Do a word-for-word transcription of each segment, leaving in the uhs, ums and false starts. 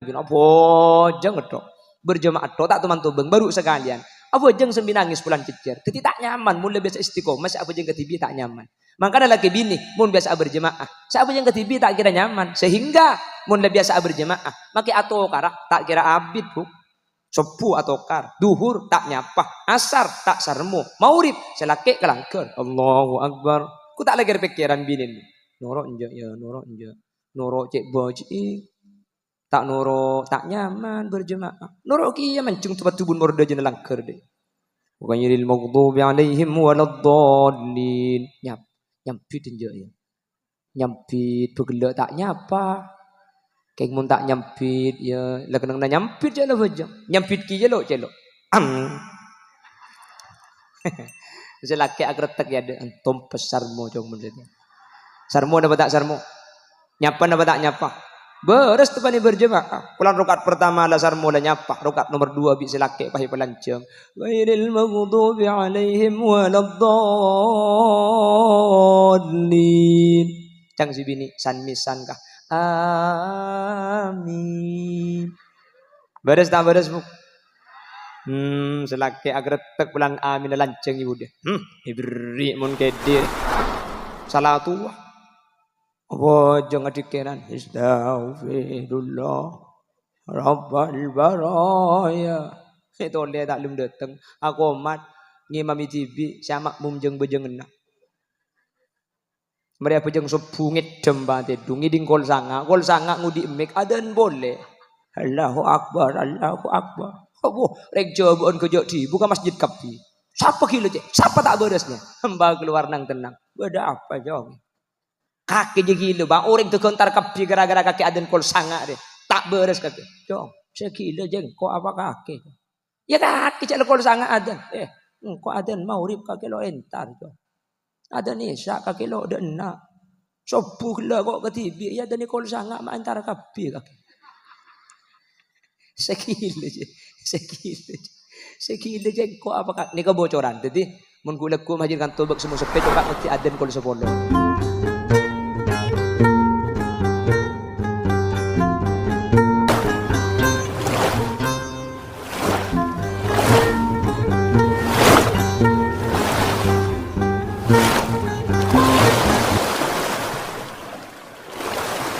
Abhâjâng tok. Berjema'ah tok, ta' toman tobâng, baru sakalèyan. Abhâjâng sambi nangès polana cècèr. Dhâddhi ta' nyaman, mon la biyasa istiqomah, sè abhâjâng kadhibi' ta' nyaman. Mangkana lakè binè, mon biyasa berjema'ah, sè abhâjâng kadhibi' ta' kèra nyaman. Sehingga, mon la biyasa berjema'ah, makè atokara, ta' kèra abit, Bu. Sobbhu atokar, dhuhur ta' nyapa, asar ta' sarmo, maghrib sè lakè' ka langghâr. Allahu Akbar. Ko ta' lakè pèkkèran binèna. Noro' enjâ', yâ, noro' enjâ'. Noro' cè' bâji'i. Ta' noro', ta' nyaman berjema'ah. Noro' kèya manjheng tempat dubun mordâjâna langghâr, dhi. Ghairil maghdubi alaihim waladdallin. Nyap-, nyambit enjâ', yâ. Nyambit, bâghellâ' ta' nyapa. Kèng mon ta' nyambit, yâ, la kennengnganna nyambit, cè' la bhâjâng. Nyambit kèya lo', cè' lo'. Am. Sè lakè' akrettek, yâ, dâ', antom pas sarmo, cong, mon sèdhâ. Sarmo napa ta' sarmo? Nyapa napa ta' nyapa? Bârâs teppa'na berjema'ah. Polana raka'at pertama la sarmo la nyapa, raka'at nomer dua bi' sè lakè' pas èpalanjhâng. Ghairil maghdubi alaihim waladdallin. Cang sè binè' san-mèsan ka. Amin. Bârâs ta' bârâs, Bu? Hmm, sè lakè' akrettek polana amin lanjhâng, Ibu, dhi. Hmm, èberri' mon kèdhi. Sala towa. Abhâjâng adhikèran, "Astaghfirullah Rabbal baraya." Sè tolè ta' lem dâteng, akomat ngimami dhibi', sè makmum jâng-bâjânganna. Marè abhâjâng sobbhu ngèddhâm patèdung, ngèdhing kol sanga', kol sanga' ngodi' mik, adzan polè. "Allahu Akbar, Allahu Akbar." Wah, rèng jhâbuwân ghâjâ' dhibu ka masjid kabbhi. Sapa ghilâ, cè'? Sapa ta' bârâs, nyè? Hamba kalowar nang-tennang. Bâdâ apa, Cong? Kakè jâ ghilâ, Bang. Orèng dâgân entar kabbhi ghârâ-ghârâ kakè adzan kol sanga', rè. Ta' bârâs kakè. Cong, sè ghilâ jâ engko' apa kakè? Yâ kakè jâ la kol sanga' adzan. Eh, engko' adzan maghrib kakè lo' entar, Cong. Adzan isya kakè lo' dâ' enna'. Sobbhu ghellâ' ko' kadhibi', yâ adzan kol sanga' ma' entar kabbhi kakè. Sè ghilâ, jâ. Sè ghilâ, jâ. Sè ghilâ, jâ, engko' apa, Kak? Nèka bocoran. Dhâddhi, mon ghu-, lagghu' mahjin kanto bâk semmo seppè, coba ngerti adzan kol sapolo.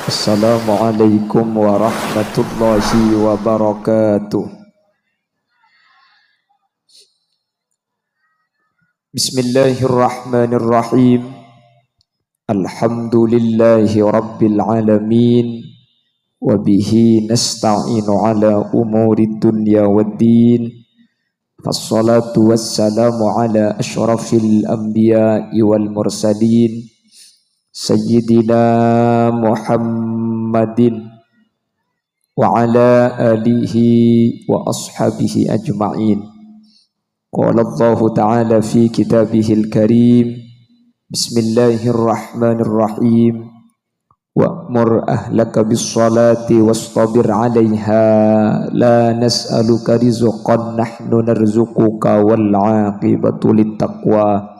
Assalamualaikum warahmatullahi wabarakatuh. Bismillahirrahmanirrahim. Alhamdulillahi rabbil alamin. Wa bihi nasta'inu ala umuri dunya waddin. Wassalatu wassalamu ala asyrafil anbiya'i wal mursalin, Sayyidina Muhammadin wa ala alihi wa ashabihi ajma'in. Qala Allahu ta'ala fi kitabihil karim, bismillahirrahmanirrahim. Wa'mur ahlaka bis-shalati wastabir 'alaiha, la nas'aluka rizqan, nahnu narzuquka, wal 'aqibatu lit-taqwa.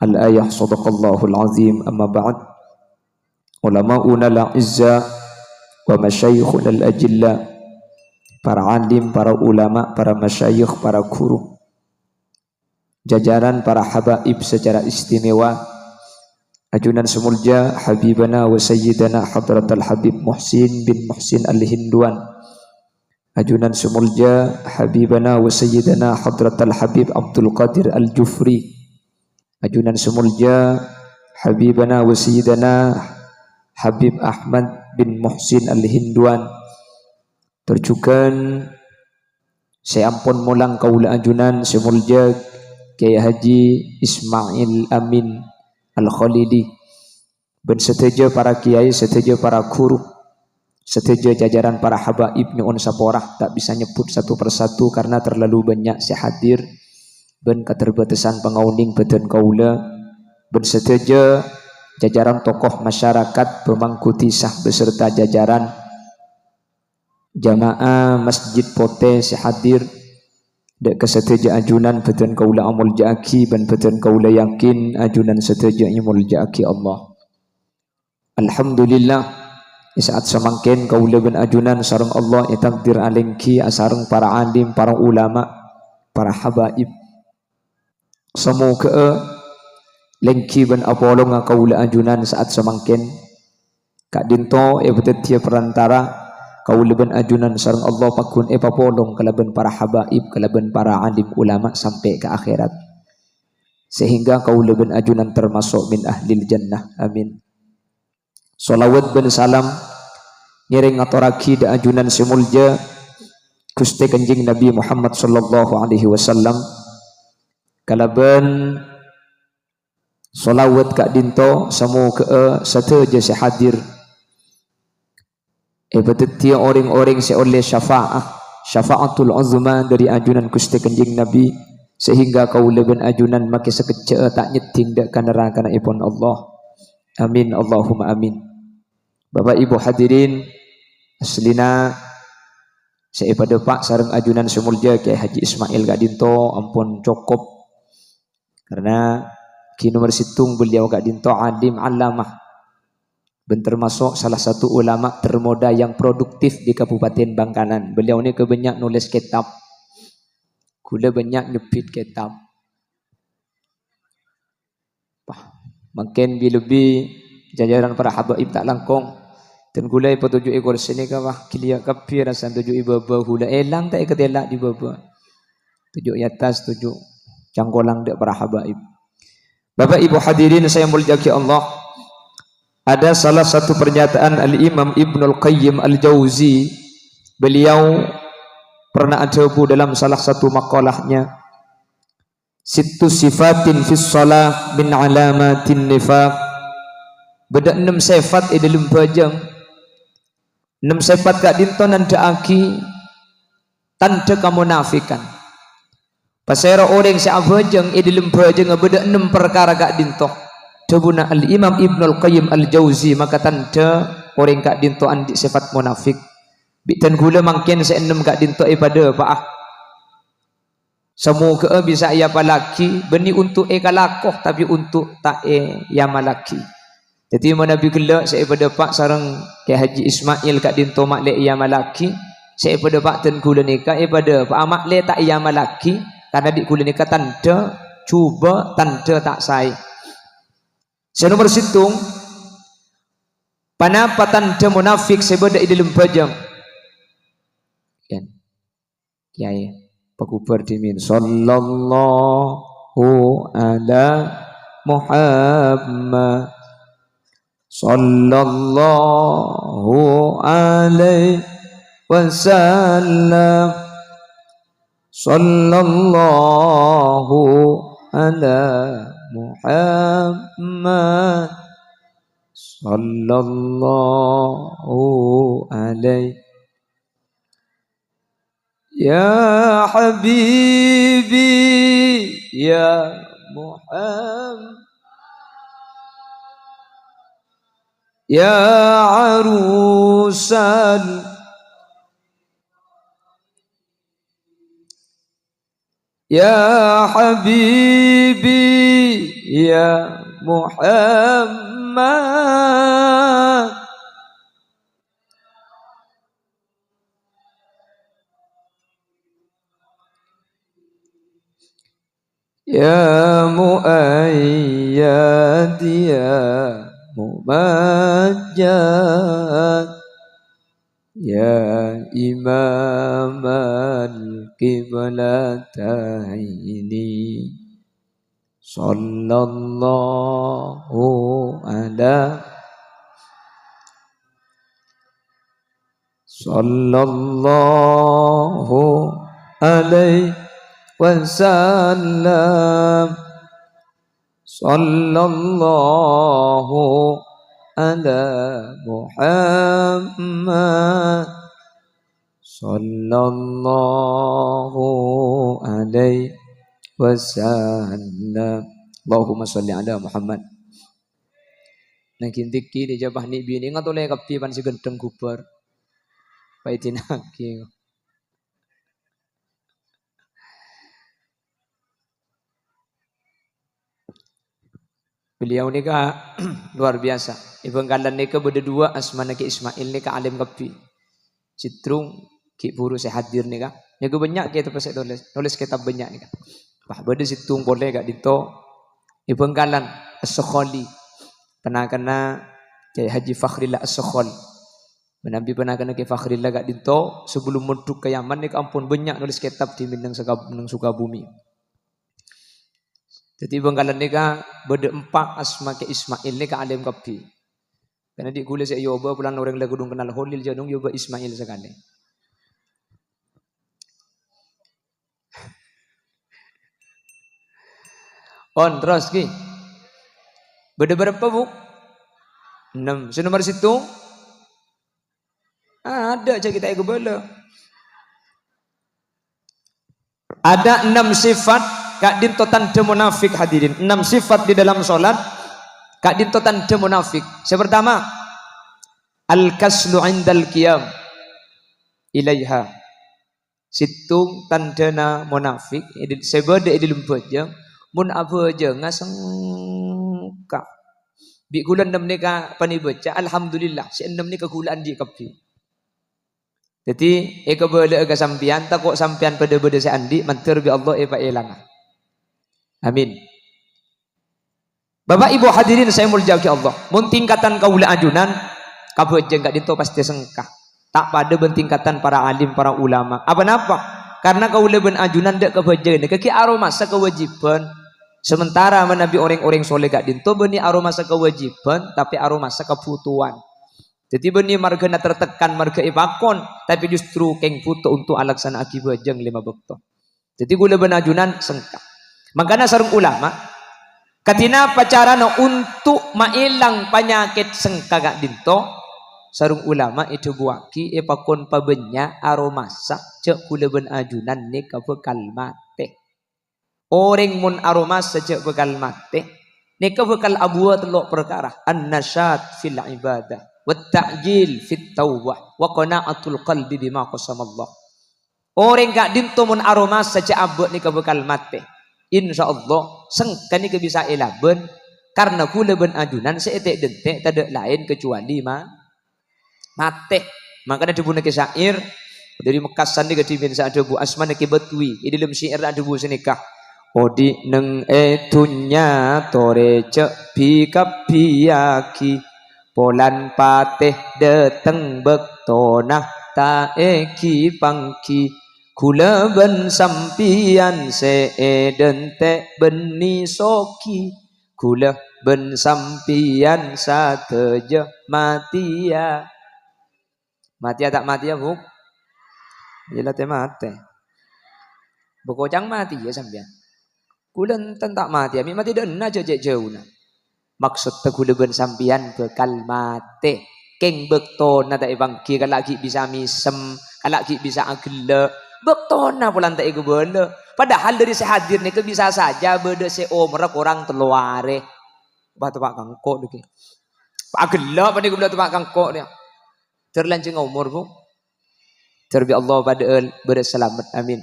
Al-ayah, shadaqallahul azim, amma ba'd. Ulama'unal a'izza wa masyayikhunal ajilla, para alim, para ulama, para masyayikh, para guru, jajaran para habaib secara istimewa, ajunan sè molja Habibana wa Sayyidana Hadratal Habib Muhsin bin Muhsin Al-Hinduan, ajunan sè molja Habibana wa Sayyidana Hadratal Habib Abdul Qadir Al-Jufri, ajunan sè molja Habibana wa Sayyidana Habib Ahmad bin Muhsin Al-Hinduan, tor jhughân sè ampon molang kaulâ ajunan sè molja Kyai Haji Ismail Amin Al-Khalili, bân sadhâjâ para kyai, sadhâjâ para ghuru, sadhâjâ jajaran para habaib nyo'on sapora, ta' bisa nyebbhut satu persatu karena terlalu banyak sè hadir, bân katerbatasan pangaonèng bhâdhân kaulâ, bân sadhâjâ jajaran tokoh masyarakat, bâmanggu dhisa beserta jajaran jamaah Masjid Potè sè hadir, dâ' ka sadhâjâ ajunan bhâdhân kaulâ amolja'aghi bân bhâdhân kaulâ yakin ajunan sadhâjâ èmolja'aghi Allah. Alhamdulillah, È sa'at samangkèn kaulâ bân ajunan sareng Allah ètakdir alèngghi asareng para alim, para ulama, para habaib. Samoghâ'â lèngghi bân apolonga kaulâ ajunan sa'at samangkèn. Ka'dinto èpadhâddhiyâ perantara kaulâ bân ajunan sareng Allah pagghun èpapolong kalabân para habaib, kalabân para alim ulama sampè' ka akhèrat. Sehingga kaulâ bân ajunan termasuk min ahlil jannah. Amin. Shalawat bân salam ngèrèng ngatorraghi dâ' ajunan sè molja Ghustè Kanjeng Nabi Muhammad sallallahu alaihi wasallam. Kalabân shalawat ka'dinto, samoghâ'â sadhâjâ sè hadir èpadhâddhiyâ orèng-orèng sè ollè syafa'ah, syafa'atul uzma dâri ajunan Ghustè Kanjeng Nabi, sehingga kaulâ bân ajunan makè sakejjhâ'â ta' nyeddhing dâ' ka narakaèpon Allah. Amin, Allahumma amin. Bapak Ibu hadirin, asllina sè èpadâpa' sareng ajunan sè molja Kyai Haji Ismail ka'dinto ampon cokop. Karena ghi nomer sèttong beliau ka'dinto alim allamah. Bân termasuk salah satu ulama termuda yang produktif di Kabupaten Bangkalan. Beliau nèka bânnya' nolès kètab. Ghulâ bânnya' nyebbhit kètab. Wah, mangkèn bi-, lebbi jajaran para habaib ta' langkong. Dân ghulâ èpatoju'i korsè nèka, wah, ghiliyâ kabbhi rassana toju' è bâbâ ghulâ. Èlang ta' èkatèla' è bâbâ. Toju' è attas, toju' cangkolang dâ' para habaib. Bapak Ibu hadirin saya muliakan Allah, ada salah satu pernyataan Al-Imam Ibnul Qayyim Al-Jauzi. Beliau pernah adhâbu dalam salah satu maqalahnya, "Sittu sifatin fis shalah min alamatin nifaq." Bâdâ ennem sèfat è dâlem bhâjâng. Ennem sèfat ka'dinto nandhâ'aghi tandhâ kamonafikan. Pasèra orèng sè abhâjâng è dâlem bhâjângnga bâdâ ennem parkara ka'dinto. Dhâbuna Al-Imam Ibnul Qayyim Al-Jauzi, maka tandhâ orèng ka'dinto andi' sèfat monafik. Bi' dân ghulâ mangkèn sè ennem ka'dinto èpadâpa'a. Samoghâ'â bisa èapallaghi, bânnè onto' èkalako, tapè onto' ta' èamallaghi. Dhâddhi, manabi ghellâ' sè èpadâpa' sareng Kyai Haji Ismail ka'dinto ma'lè èamallaghi, sè èpadâpa' dân ghulâ nèka èpadâpa'a ma'lè ta' èamallaghi, karna dhi' ghulâ nèka tandhâ jhubâ', tandhâ ta' saè. Sè nomer sèttong, ponapa tandhâ monafik sè bâdâ è dâlem bhâjâng? Ken. Kyai, paghubâr dhimèn. Sallallahu ala Muhammad. Sallallahu alaihi wasallam. Sallallahu ala Muhammad. Sallallahu alaihi Ya habibi, ya Muhammad, ya arusal, ya habibi, ya Muhammad. Ya Muayyad, ya Mumajjad, ya Imamal Qiblataini. Sallallahu ala, sallallahu alaihi wasallam. Sallallahu ala Muhammad. Sallallahu alaihi wasallam. Allahumma shalli ala Muhammad. Nang ghi' dhiki' dhi' jhâ' bâ' nè' binè' ngatolè kabbhi pan sè ghântheng ghubâr. Paèdinaghi. Beliau nèka luar biasa. È Bhângkalan nèka bâdâ dua asmana Kè Ismail nèka alim kabbhi. Sidrung ghi' bhuru sè hadir nèka. Nèka bânnya' kètabbhâ sè nolès, nolès kètab bânnya' nèka. Wah, bâdâ sidrung polè ka'dinto è Bhângkalan, As-Sakhali. Panakanna Kyai Haji Fakhrillah As-Sakhal. Manabi panakanna Kyai Fakhrillah ka'dinto, sabellun mondhuk ka Yaman nèka ampon bânnya' nolès kètab è Minang Sukab-, Minang Sukabumi. Dhâddhi Bhângkalan nèka bâdâ empa' asma Kè Ismail nèka alim kabbhi. Karna dhi' ghulâ sè èobâ polana orèng la kodhung kennal Kholil, jhâ' nong èobâ Ismail sakalè. On, terros, ghi. Bâdâ bârâmpa, Bu? Ennem. Sè nomer sèttong? Adâ', jhâ' kita èkabâlâ. Ada enam sifat ka'dinto tandhâ munafik, hadirin. Enam sifat di dalam sholat ka'dinto tandhâ munafik. Sè pertama, al-kaslu indal qiyam ilaiha. Sèttong tandhâna munafik, è dâl-, sè bâdâ è dâlem bhâjâng, mon abhâjânga sengka. Bi' ghulâ ennem nèka panèka bâca, alhamdulillah, sè ennem nèka ghulâ andi' kabbhi. Dhâddhi, èkabâlâ'â ka sampèyan, tako' sampèyan padâ bâdâ sè andi', mandhâr bi' Allah èpaèlanga. Amin. Bapak Ibu hadirin sè èmoljâ'aghi Allah, mon tingkatan kaulâ ajunan, ka bhâjâng ka'dinto pastè sengka. Ta' padâ bân tingkatan para alim, para ulama. Apa napa? Karna kaulâ bân ajunan dâ' ka bhâjâng nèka ghi' aromasa kawâjibhân. Sementara manabi orèng-orèng soleh ka'dinto bânnè aromasa kawâjibhân, tapè aromasa kabhutowan. Dhâddhi bânnè marghâna tertekan, marghâ èpakon, tapè justru kèng bhuto onto' alaksana'aghi bhâjâng lèma bâkto. Dhâddhi ghulâ bân ajunan sengka. Mangkana sareng ulama, kadhi napa carana onto' maèlang panyakèt sengka ka'dinto? Sareng ulama èdhâbuwâghi èpakon pabânnya' aromasa, jhâ' ghulâ bân ajunan nèka bhâkal matè. Orèng mon aromasa jhâ' bhâkal matè, nèka bhâkal abuwâ tello' parkara, an-nasyat fil ibadah, wat ta'jil fit taubah, wa qana'atul qalbi bima qasamallah. Orèng ka'dinto mon aromasa jhâ' abâ' nèka bhâkal matè. Insyaallah, sengka nèka bisa èlabân, karna ghulâ bân ajunan sè ètè'-dântè' tadâ' laèn kacuwali ma-, matè. Mangkana dhâbuna Kè Syair, dâri Mekkasan nèka dhimèn sè adhâbu, asmana Kè Badwi, è dâlem syairra adhâbu sanèka, "Odi' neng è dhunnya torè jhâ' bi-kabbiyâghi, polan patè dâteng bâktona ta' èghi-pangghi, ghulâ bân sampèyan sè èdântè' bânnè soghi." Ghulâ bân sampèyan sadhâjâ matèya. Matèya ta' matèya, Bu? Iyâ, la tè-matè. Bâkocang matèya sampèyan. Ghulâ enten ta' matèya, mè' matè dâ' enna' jhâ' cè' jhâuna. Maksoddhâ ghulâ bân sampèyan bhâkal matè. Kèng bâktona ta' èpangghi, kala' ghi' bisa mèsem, kala' ghi' bisa aghellâ'. Bâktona polana ta' èkabâlâ. Padahal dâri sè hadir nèka bisa saja bâdâ sè omorra korang tello arè. Wah, teppa' kangko' dhâggi'. Aghellâ' panèka bâdâ teppa' kangko' nèya. Jhâr lanjhâng omor, Bu. Jhâr bi' Allah padâ'â bâdâ salamet. Amin.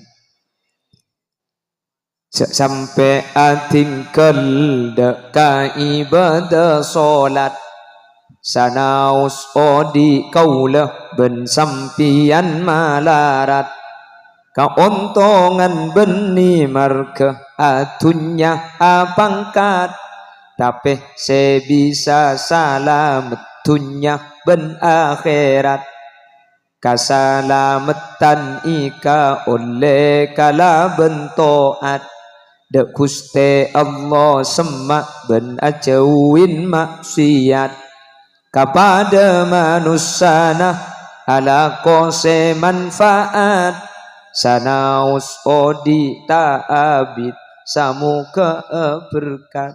Jhâ' sampè' adhinggâl dâ' ka ibadah solat. Sanaos odi' kaulâ bân sampèyan malarat. Kaontongan bânnè marghâ adhunnya apangkat, tapè sè bisa salamet dhunnya bân akhèrat. Kasalameddhân èkaollè kalabân to'at, dâ' Ghustè Allah semma' bân ajhâuwin ma'siyat. Kapadâ manossana alako sè manfaat, sanaos odi' ta' abit samoghâ'â berkat.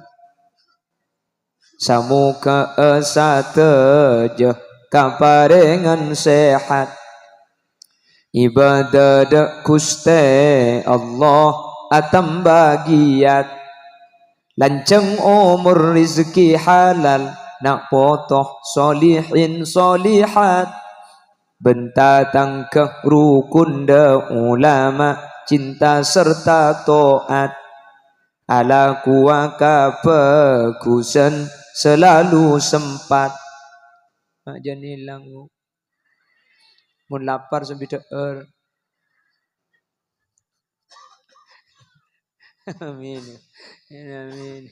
Samoghâ'â sadhâjâ kaparèngan sehat. Ibadah dâ' Ghustè Allah atamba giyat. Lanjhâng omor, rejhekkè halal, na' poto solihin solihat. Bân tatangghâ rukun dâ' ulama, cinta sarta to'at. Alako kabhâghusân salalu sempat. Ajân èlang, Bu. Mon lapar, sambidhâ'âr. Amin. Amin.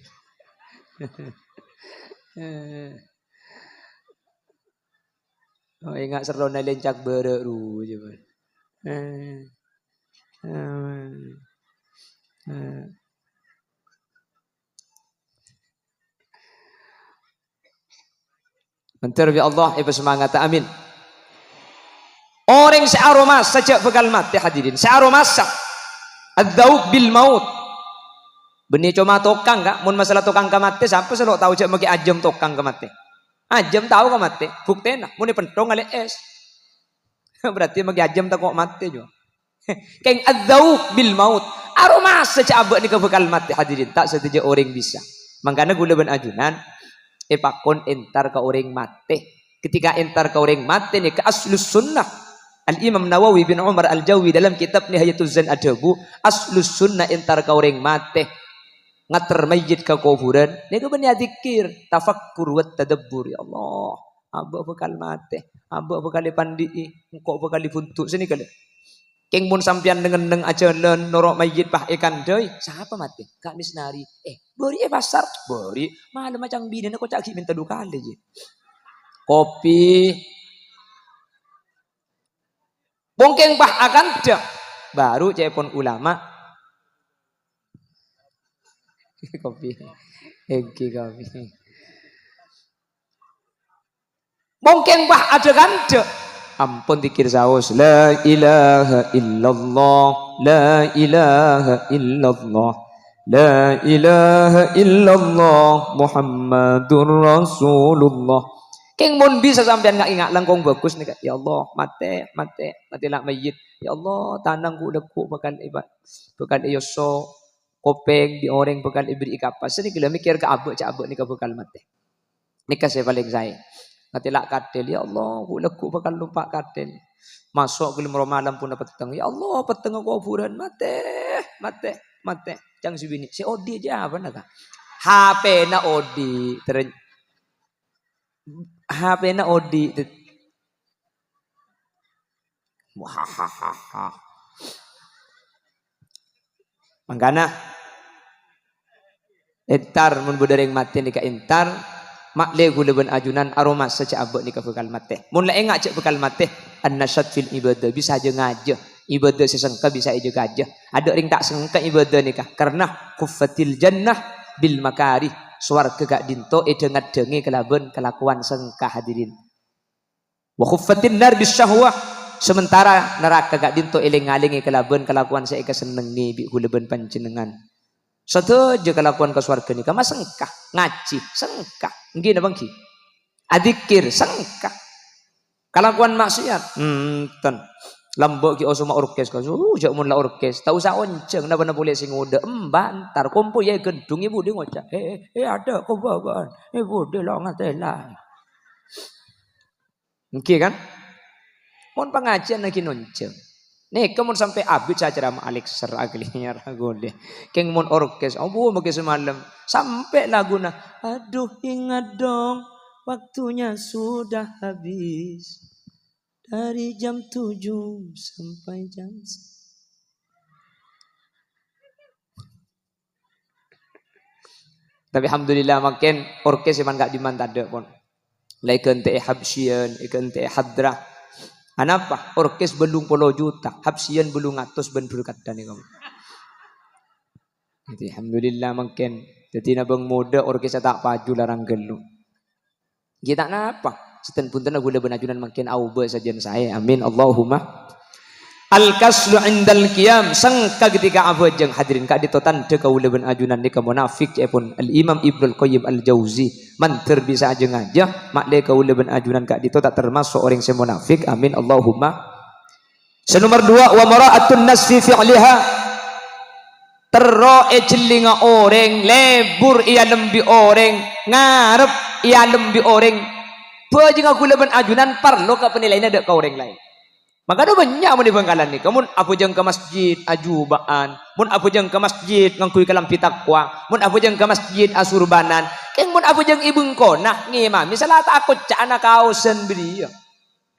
Oh, enga' serrona lèncak bârâ' ru, coba. Eh. Eh. Eh. Mandhâr bi' Allah èpasemangata. Amin. Orèng sè aromasa jhâ' bhâkal matè, hadirin. Sè aromasa. Adz-dzauq bil maut. Bânnè coma tokang, Ka'. Mon masalah tokang kamatè, sapa sè lo' tao jhâ' makè ajâm tokang kamatè? Ajâm tao kamatè. Buktèna, mon èpenthong alè' ès. Berarti makè ajâm tako' matè, jâ. Kèng adz-dzauq bil maut. Aromasa jhâ' abâ' nèka bhâkal matè, hadirin. Ta' sadhâjâ orèng bisa. Mangkana kaulâ bân ajunan èpakon entar ka orèng matè. Ketika entar ka orèng matè nèka aslus sunnah. Al-Imam Nawawi bin Umar Al-Jawi dalam kitab Nihayatuz Zain adhâbu, "Aslus sunnah entar ka orèng matè. Ngater mayyit ka kobhurân, nèka bânnè adzikir, tafakkur wa tadabbur." Ya Allah, abâ' bhâkal matè, abâ' bhâkal èpandi'i, engko' bhâkal èbuntu'. Sanèka lho. Kèng mon sampèyan neng-enneng ajhâlân, noro' mayyit pas èkandhâi, sapa matè? Ka' Misnari. Eh, bâri' è pasar? Bâri'. Malem macang binèna koca' ghi' mènta du kalè, jâ. Kopi. Bungkèng pas akandhâ, baru ca'èpon ulama. Kopi. Èngghi kopi. Bungkèng pas adhâ kandhâ. Ampon dzikir saos. La ilaha illallah, la ilaha illallah, la ilaha illallah, Muhammadur Rasulullah. Kèng mon bisa sampèyan nga'-, nga' langkong bhâghus nèka, "Ya Allah, matè, matè, matè la' mayyit. Ya Allah, tanang ghu-, lagghu' bhâkal èba-, bhâkal èyoso, kopèng bi' orèng bhâkal èberri'i kapas." Sanèka la mèkkèr ka abâ', jhâ' abâ' nèka bhâkal matè. Nèka sè palèng saè. Matè la' kathèl, "Ya Allah, ghu-, lagghu' bhâkal lompa' kathèl." Maso' ghâlem roma lampuna petteng, "Ya Allah, pettengnga kobhurân, matè, matè, matè." Ca'na sè binè', "Sè odi' jâ' apana, Ka'?" H P-na odi', ternyata H P-na odi'. Wahahaha. Mangkana, entar, mon bâdâ orèng matè nèka entar, ma'lè kaulâ bân ajunan aromasa jhâ' abâ' nèka bhâkal matè. Mon la enga' jhâ' bhâkal matè, an-nasyath fil ibadah, bisa jâ-ngajâ. Ibadah sè sengka bisa èjâ-kajâ. Adâ' orèng ta' sengka ibadah nèka, karena huffatil jannah bil makarih. Sowarghâ ka'dinto èdhâng-addhângè kalabân kalakowan sengka, hadirin. Wa huffatin nar bis syahwah. Sementara naraka ka'dinto èlèng-alèngè kalabân kalakowan sè èkasennengngè bi' kaulâ bân panjhennengngan. Sadhâjâ kalakowan ka sowarghâ nèka masengka, ngajhi, sengka. Èngghi napa èngghi? Adzikir, sengka. Kalakowan maksiat, enten. Lambâ' ghi' osoma orkes, ka-, uh, jhâ' mon la orkes, ta' osa onjhâng, napa-napa polè sè ngodâ, emba entar, kompoy è ghândhung, è budi ngoca', "Eh, eh, eh, adâ' kobâbâ'ân, è budi la ngatèla." Èngghi, kan? Mon pangajiân laghi nonjhâng. Nèka mon sampè' abit sacerama alèkser aghâliyâr aghâliyâr. Kèng mon orkes, ampon makè samalem. Sampè' laguna, "Aduh, ingat dong, waktunya sudah habis. Dari jam tujuh sampai jam se-" Tapè alhamdulillah, mangkèn orkes è man ka'dimman tadâ', pon. La èghântè'è Habsyian, èghântè'è Hadrah. Anapa? Orkes bâllung polo juta, Habsyian bâllung atos bân berkadhân è kabbhi. Jadi, alhamdulillah, mangkèn. Jadi, nabâng modâ orkes ta' paju larang ghâllu. Ghi' ta' napa. Sèttèn bhunten kaulâ bân ajunan mangkèn aobâ sajân saè. Amin. Allahumma. Al-kaslu indal qiyam. Sengka ketika abhâjâng, hadirin ka'dinto tandhâ kaulâ bân ajunan nèka monafik, ca'èpon Al-Imam Ibnul Qayyim Al-Jauzi. Mandhâr bisa ajâ-ngajâ, ma'lè kaulâ bân ajunan ka'dinto ta' termaso' orèng sè monafik. Amin. Allahumma. Sè nomer duwâ', wa mura'atun nas fi fi'liha. Terro èjhellinga orèng, lebur èalem bi' orèng, ngarep èalem bi' orèng. Bhâjângnga kaulâ bân ajunan parlo ka panilaianna dâ' ka orèng laèn. Mangkana bânnya' mon è Bhângkalan nèka, mon abhâjâng ka masjid ajuba'an, mon abhâjâng ka masjid ngangghuy kalambhi takwa, mon abhâjâng ka masjid asurbanan, kèng mon abhâjâng è bengkona ngimami sala ta' akocca'ana kaosan bâriyâ.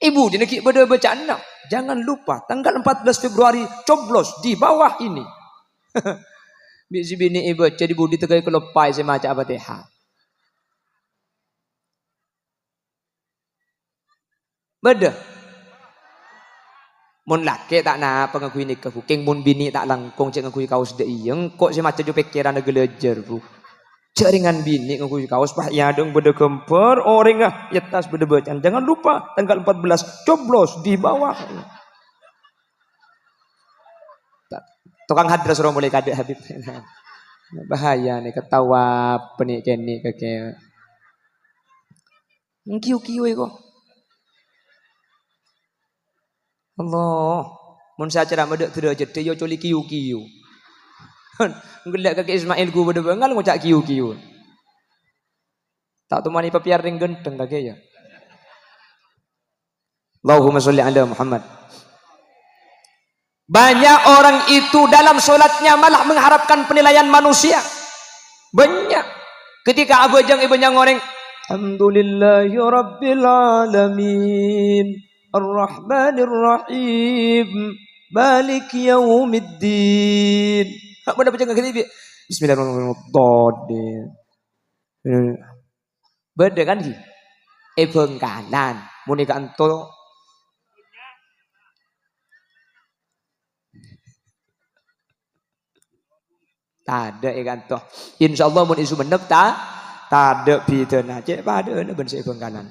È budina ghi' bâdâ bâca'anna, "Jangan lupa tanggal empat belas Februari coblos di bawah ini." Bi' sè binè' èbâca è budi tèghâi kaloppaè sè maca'a Fatihah. Bâdâ. Mon lakè' ta' napa ngangghuy nèka, Bu. Kèng mon binè' ta' langkong cè' ngangghuy kaos dâ' iyâ, engko' sè maca jhu pèkkèranna ghâlâjâr, Bu. Jhâ' rèngan binè' ngangghuy kaos, pas è adâ'na bâdâ ghâmbhâr orèngnga, è attas bâdâ bâcaan, "Jangan lupa tanggal empat belas, coblos di bawah." Tokang hadras rowa molè kadâ', Habib. Bahaya nèka, tawaf nè' kènè' kakè. Kiyu-kiyu èko. Allah. Mon sè acara madâ' dârâjâddhâ, yâ colè kiyu-kiyu. Ghellâ' kakè Ismail ghubâdhâ bângal ngoca' kiyu-kiyu. Ta' tomanè papèyan rèng ghântheng kakè, yâ. Allahumma sholli ala Muhammad. Banyak orang itu dalam sholatnya malah mengharapkan penilaian manusia. Banyak. Ketika abhâjâng è bânnya' orèng, "Alhamdulillahirabbil alamin, arrahmanirrahim, maliki yaumiddin." Hak pada bâca nggak gitu, Bi? Bismillahirrahmanirrahim. Bâdâ kan, ghi? È Bhângkalan. Mon è ka'anto. Tadâ' è ka'anto. Insyaallah mon è Sumenep ta-, tadâ' bhidhâna. Cè' padâna bân sè è Bhângkalan.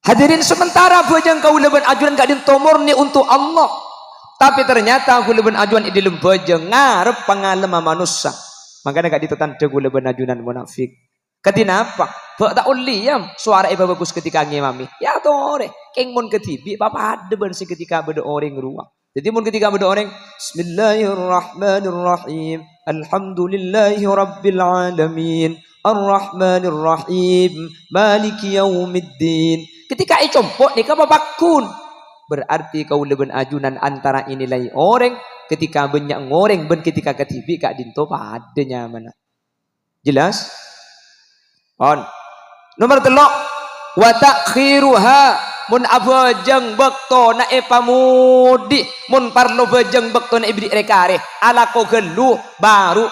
Hadirin, sementara bhâjâng kaulâ bân ajunan ka'dinto morni untuk Allah. Tapè ternyata kaulâ bân ajunan è dâlem bhâjâng ngarep pangalemma manossa. Mangkana ka'dinto tandhâ kaulâ bân ajunan munafik. Kadhi napa? Bâ' ta' ollè, yâ, sowara èpabhâghus ketika ngimami. Yâ, torè. Kèng mon kadhibi' papadâ bân sè ketika bâdâ orèng rowa. Dhâddhi, mon ketika bâdâ orèng, "Bismillahirrahmanirrahim. Alhamdulillahirabbil alamin. Arrahmanirrahim. Maliki yaumiddin." Ketika ècompo' nèka papagghun. Berarti kaulâ bân ajunan antara ènilai orèng ketika bânnya' orèng bân ketika kadhibi' ka'dinto padâ nyamana. Jelas? Pon. Nomer tello', wa ta'khiruha, mon abhâjâng bâktona èpamodi, mon parlo bhâjâng bâktona èberri' rè-karè, alako ghâllu, baru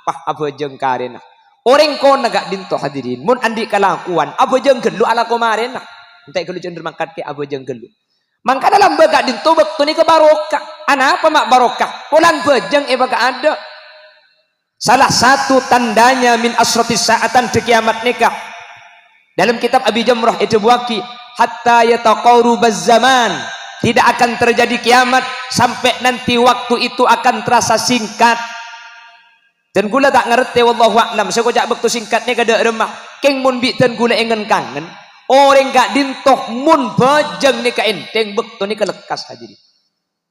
pas abhâjâng karèna. Orèng kona ka'dinto, hadirin, mon andi' kalakowan, abhâjâng ghâllu alako marèna. Ente' ghâllu cendher mangkat kè abhâjâng ghâllu. Mangkana lambâ' ka'dinto bâkto nèka barokah. Anapa ma' barokah? Polana bhâjâng èpakaadâ'. Salah satu tandanya min asyrati sa'ah, tandhâ kiyamat nèka. Dalam kitab Abi Jamrah èdhâbuwâghi, "Hatta yataqarubaz zaman." Tidak akan terjadi kiamat sampai nanti waktu itu akan terasa singkat. Dan kaulâ ta' ngartè, wallahu a'lam, sè èkoca' bâkto singkat nèka dâ' remma. Kèng mon bi' dân kaulâ èngen-kangen, orèng ka'dinto mon bhâjâng nèka ènthèng, bâkto nèka lekkas, hadirin.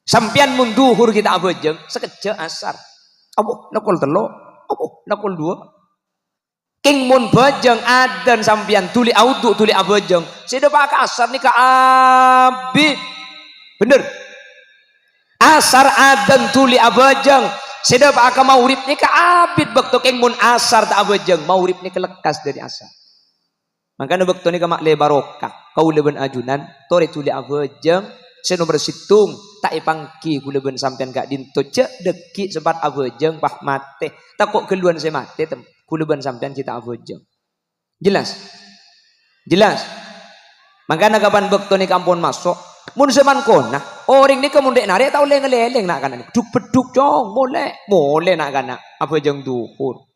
Sampèyan mon dhuhur ghi' ta' abhâjâng, sakejjhâ' asar. Abbhu, la kol tello'. Abbhu, la kol duwâ'. Kèng mon bhâjâng adzan sampèyan dhuli awudu', dhuli abhâjâng, sè dâpa'a ka asar nèka abit. Bhender. Asar adzan dhuli abhâjâng, sè dâpa'a ka maghrib nèka abit bâkto. Kèng mon asar ta' abhâjâng, maghrib nèka lekkas dâri asar. Mangkana bâkto nèka ma'lè barokah. Kaulâ bân ajunan torè dhuli abhâjâng. Sè nomer sèttong, ta' èpangghi kaulâ bân sampèyan ka'dinto, jhâ' dhâggi' sempat abhâjâng, pas matè. Tako' ghâlluwân sè matè, tem-, kaulâ bân sampèyan ghi' ta' abhâjâng. Jelas? Jelas? Mangkana kapan bâkto nèka ampon maso', mon sè mangkona, orèng nèka mon rè'-narè' ta' ollè ngalèlèng na'-kana' nèka. Dhuk-beddhuk, cong, molè, molè na'-kana', abhâjâng dhuhur.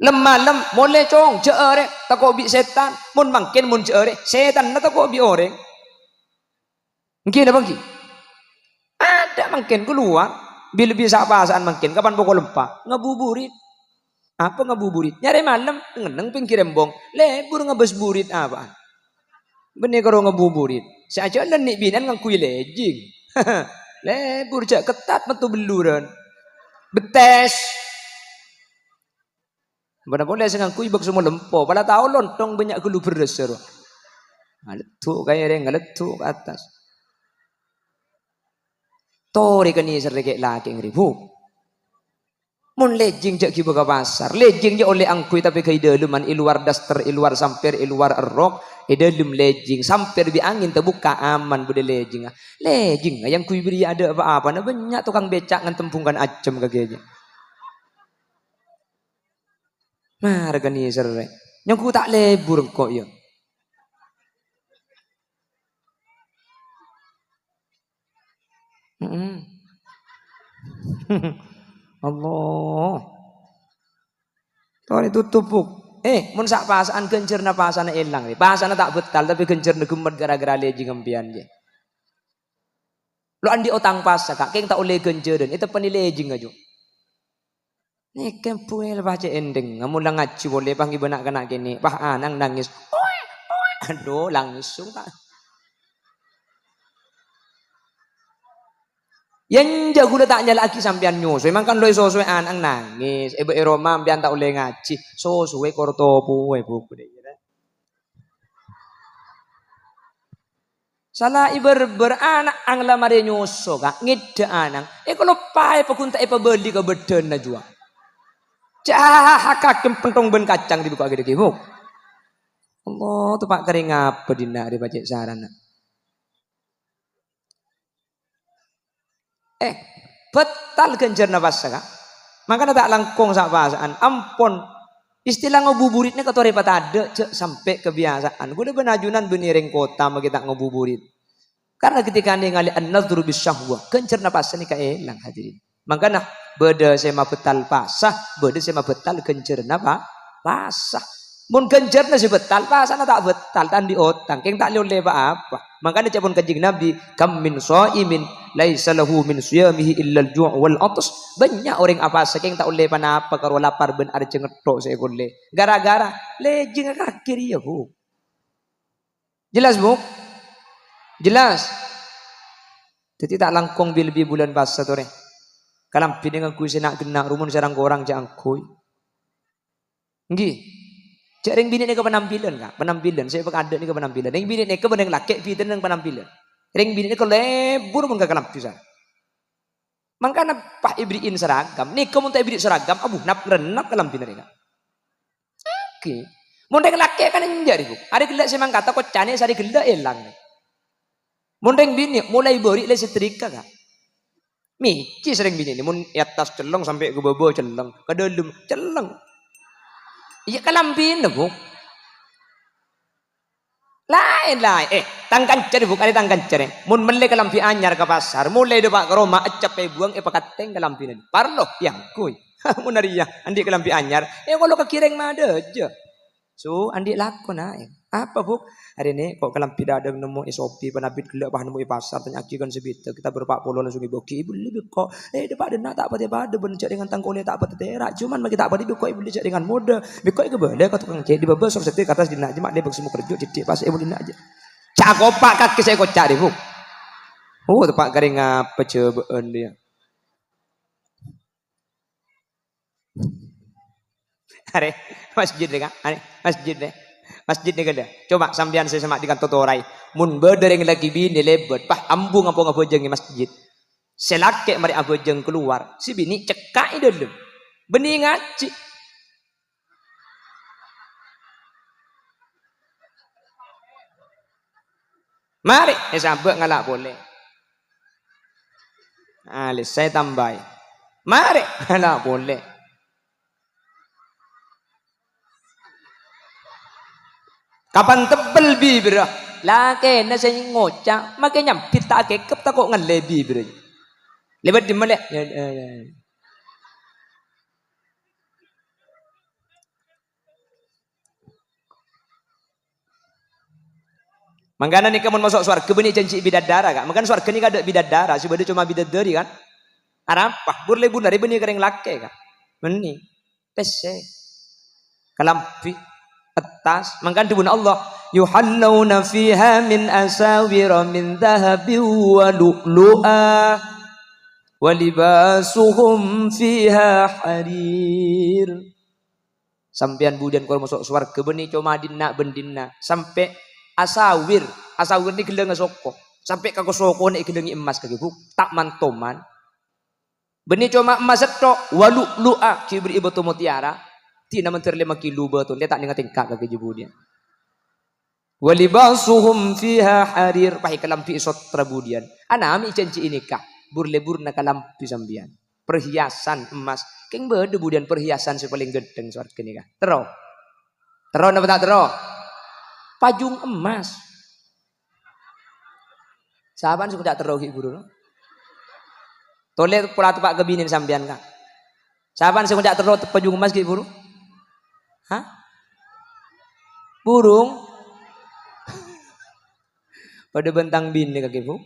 Lem-malem, molè, cong, jhâ' arè, tako' bi' sètan. Mon mangkèn, mon jhâ' arè, sètanna tako' bi' orèng. Ènggi napa ènggi? Adâ' mangkèn kalowar, bi-, lebbi sa'-pasa'an mangkèn, kapan pokol empa', ngabuburit. Apa ngabuburit? Nyarè malem, ngenneng pèngghir embong, lebur ngabâs burit apa'an. Bânnè karo ngabuburit. Sè ajhâlân nè'-binè'an ngangghuy lejing. Lebur jhâ' kettat metto bellurân. Bettès. Bâdâ polè sè ngangghuy bâkso malempo, pala tao lontong bânnya' ghâllu bherrâssa rowa. Ngaleddu' ka èrèng, ngaleddu' ka attas. Torè kanèserrè kè' lakè' ngarè, Bu. Mon lèjing jhâ' ghibâ ka pasar. Lèjing jhâ' ollè angghuy tapè ghâ' è dâlemman, è lowar daster, è lowar samper, è lowar rok, è dâlem lèjing. Samper bi' angèn tabukka' aman bâdâ lèjingnga. Lèjing yang ghâ' bâriyâ adâ' pa-apana, bânnya' tokang bèca' ngantem bungkana ajâm ka ghâjâ. Mara kanèserrè. Nyongghu ta' lebur engko' iyâ. Mm-mm. Allah. Torè tutup, Bu. Eh, mon sa' pasa'an ghânjhârânna pasana èlang, rè. Pasana ta' bettal, tapè ghânjhârânna ghemmet ghârâ-ghârâ lèjing sampèyan, jè. Lo' andi' otang pasa, Ka', kèng ta' ollè ghânjhârân, èteppa'na lèjing, aju. Nèka buwel pas cè' endheng, amola ngajhi polè, pas ngibâ na'-kana' kènè', pas anang nangès. Adu, langsung ta'. Yâ enjâ' ghulâ ta' nyala'aghi sampèyan nyosoè, mangkana lo' èsosoè anang nangès, èbâ è roma sampèyan ta' ollè ngajhi, sosoè kor topoè, Bu. Sala èbârbâr ana' angla marè nyoso, Ka', ngèdhâ anang. Èkaloppaè paggun ta' èpabâli ka bâdânna juwa. Cah, kakè pentong bân kacang dibuka'aghi dhâggi', Bu. Allah, teppa' karè ngapa dinna' rè pacè' sarana. Eh, bettal ghânjhârânna pasa, Ka'. Mangkana ta' langkong sa'-pasa'an. Ampon. Istilah ngabuburit nèka torè patadâ', jhâ' sampè' kabiyasa'an. Ghulâ bân ajunan bânnè rèng kottha makè ta' ngabuburit. Karena ketika nèngalè an-nadhru bisyahwah, ghânjhârânna pasa nèka èlang, hadirin. Mangkana bâdâ sè mabettal pasa, bâdâ sè mabettal ghânjhârânna pa-, pasa. Mon ghânjhârânna sè bettal, pasana ta' bettal, ta' andi' otang, kèng ta' lè-ollè pa-apa. Mangkana ca'èpon Kanjeng Nabi, "Kam min shaimin laisa lahu min shiyamihi illal ju' wal 'atas." Bânnya' orèng apasa kèng ta' ollè pa-napa karo lapar bân arjhângnga tok sè èkollè. Gara-gara lèjing kakè rèya, Bu. Jelas, Bu? Jelas? Dhâddhi ta' langkong bi-, lebbi bulân pasa torè. Kalambhina ngangghuy sè na'-ghenna', romon sè rang-korang jhâ' angghuy. Ènggi. Jhâ' rèng binè' nèka penampilan, Ka'. Penampilan. Sè èpakadâ' nèka penampilan. Rèng binè' nèka bân rèng lakè' bhidhâna neng penampilan. Rèng binè' nèka lebur mon ka kalambhi, sa. Mangkana pas èbèrri'in seragam. Nèka mon ta' èbèrri' seragam, abu, nap-rennap kalambhina rèya, Ka'. Oke. Mon rèng lakè' kan enjâ', Bu. Arè ghellâ' sè mangkata koccana, sarè ghellâ' èlang. Mon rèng binè' molaè bâri' lè setrika, Ka'. Mècè sarè binè' nè, mon è attas cellèng sampè' ka bâbâ cellèng, ka dâlem cellèng. Iyâ, kalambhina, Bu. Laèn, laèn. Eh, tang kanca, Bu, arè tang kanca, rè. Mon mellè kalambhi anyar ka pasar, molaè dâpa' ka roma, ècep èbuwâng, èpakattèng kalambhina. Parlo, èangghuy. Mon arèya, andi' kalambhi anyar, èkolo' ka ghirèng madâjâ. Su, andi' lako, na', eh. Apa, Bu'? Arèya, nè', ko' kalambhi dâdâ nemmo è Shopee, panabit ghellâ' pas nemmo è pasar, tanya'aghi kan sabidhâk, kita berempat puluh langsung èbâghi, èbelli bi' ko'. Eh, dâpa' dhinna' ta' patè padâ, bân jhâ' rèng tang kolè ta' patè tèra'. Cuman mangkè ta' patè bi' ko' èbelli jhâ' rèng modâ. Bi' ko' èkabâlâ ka tokang jhâ' di bâbâ, sor sèttè ka attas dhinna', cè' ma' lèbâk sè moghâ rajâ, cèdhi' pas èbelli dhinna' jhâ'. Ca'na kopa' kakè sè èkoca' rè, Bu'. Oh, teppa' karè ngapa jhâbâ'ân rèya. Arè, masjid rè, Ka'. Arè, masjid rè. Masjid nèka lè. Coba sampèyan sè sèma' di kanto toraè. Mon bâdâ rèng lakè binè lèbât, pas ambu ngapo ngabhâjâng è masjid. Sè lakè' marè abhâjâng kalowar, sè binè' cekka' è dâlem. Bânnè ngajhi. Marè, èsabâ' ngala' polè. Alèssa ètambâi. Marè, ngala' polè. Kapan tebbel bibirra, lakèna sè ngoca', makè nyambit ta' akèkep tako' ngallè bibirra. Lèbât dimma, Lè'? Ya, ya, ya. Mangkana nèka mon maso' sowarghâ bânnè janji bidadara, Ka'. Mangkana sowarghâ nèka adâ' bidadara, sè bâdâ coma bidadari, kan. Arapa? Bur-lebur arè bânnè ka rèng lakè', Ka'. Bânnè. Pèssè. Kalambhi. Attas. Mangkana dhâbuna Allah, "Yuhallawna fiha min asawira min dzahabin wa lu'lu'a. Wa libasuhum fiha harir." Sampèyan budiyân kor maso' sowarghâ bânnè coma dhinna' bân dhinna', sampè' Asawir, asawir nè ghellângnga soko. Sampè' ka sokona èghellângi emmas kakè, Bu. Ta' man-toman. Bânnè coma emmas sèttong, wa lu'lu'a, ghi' èberri'i bâto mutiara. Dina mandhâr lèma kilo bâto, lè ta' nèng-atèngka kakè jhâ' budiyân. "Wa libasuhum fiha harir," pas èkalambhi'i sottra budiyân. Ana mè' èjhânjhi'i nèka, bur-lèburna kalambhi sampèyan. Perhiasan emmas. Kèng bâdâ budiyân perhiasan sè palèng ghântheng sowarghâ nèka. Terro. Terro napa ta' terro? Pajung emmas. Sapa'an sè ngoca' terro ghi' buru, no? Tolè pola teppa' ka binèna sampèyan, Ka'. Sapa'an sè ngoca' terro pajung emmas ghi' buru? Hah? Burung? Padâ bân tang binè kakè, Bu.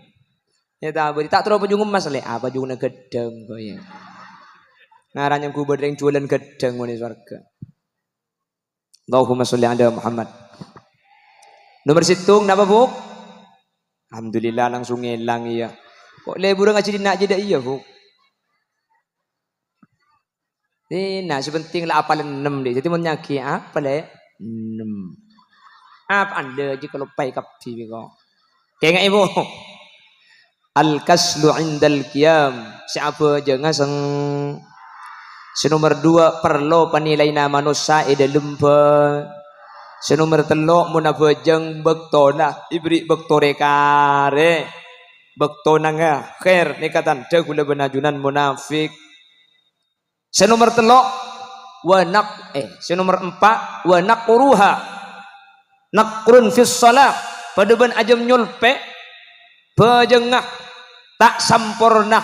Yâ ta' bâri' ta' terro pajung emmas, lè'. Ah, pajungnga ghâddhâng, kok, yâ. Ngaran nyanggu bâdâ rèng juwâlân ghâddhâng, mon è sowarghâ. Allahumma sholli ala Muhammad. Nomor sèttong, napa, Bu? Alhamdulillah, langsung ngèlang, iyâ. Kok lèburrâ ngajhi dinna' jâdâ iyâ, Bu? Dinna', sè penting la apal ennem, dhi. Dhâddhi, mon nyaghi apal, è, ennem. Apa anda jhi kaloppaè kabbhi, kok. Kènga'è, Bu. Al-kaslu indal qiyam, sè abhâjângnga seng-, sè nomer dua, parlo panilaianna manossa è dâlem bâ-, sè nomer tello', mon abhâjâng bâktona, èberri' bâkto rè-karè, bâktona nga-, kher, nèka tandhâ ghulâ bân ajunan monafik. Sè nomer tello', wa naq-, eh, sè nomer empa', wa naqruha. Naqrun fis shalah, padâ bân ajâm nyolpè', bhâjângnga ta' samporna,